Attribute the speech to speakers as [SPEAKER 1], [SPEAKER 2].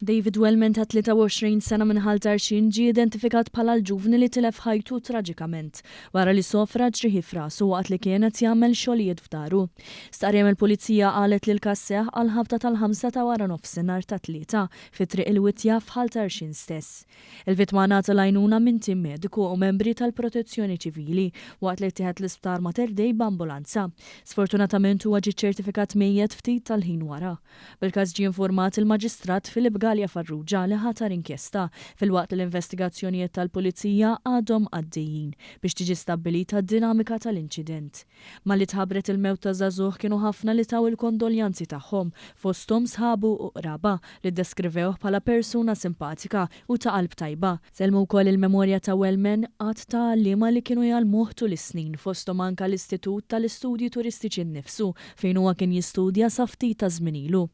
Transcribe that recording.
[SPEAKER 1] David Wellman ta' 23 sena minn Ħal Tarxien ġie identifikat bħala l-ġuvni li tilef ħajtu traġikament wara li sofra ġrieħi f'rasu waqt li kien qed jagħmel xogħlijiet f'daru. Stqarrija mill-Pulizija qalet li l-każ seħħ għall-ħabta tal-ħamsa ta' waranofsinhar tat-Tlieta fi Triq il-Witja f'Ħal Tarxien stess. Il-vittma ngħata l-għajnuna minn tim mediku u membri tal-Protezzjoni Ċivili waqt li ttieħed l-Isptar Mater Dei b'ambulanza. Sfortunatament huwa ġie ċċertifikat mejjet ftit tal-ħin wara. Bil-każ ġie informat il-Maġistrat Philip Galea Farrugia li ħatar inkjesta, filwaqt li l-investigazzjonijiet tal-Pulizija għadhom għaddejjin biex tiġi stabbilita d-dinamika tal-inċident. Malli tħabbret il-mewt taż-żagħżugħ kienu ħafna li taw il-kondoljanzi tagħhom, fosthom sħabu u qraba, li ddeskrivewh bħala persuna simpatika u ta' qalb tajba. Sellmu wkoll il-memorja ta' Wellman għadd ta' għalliema li kienu jgħallmuh tul is-snin, fosthom anke l-Istitut tal-Istudji Turistiċi nnifsu, fejn huwa kien jistudja sa ftit taż-żmien ilu.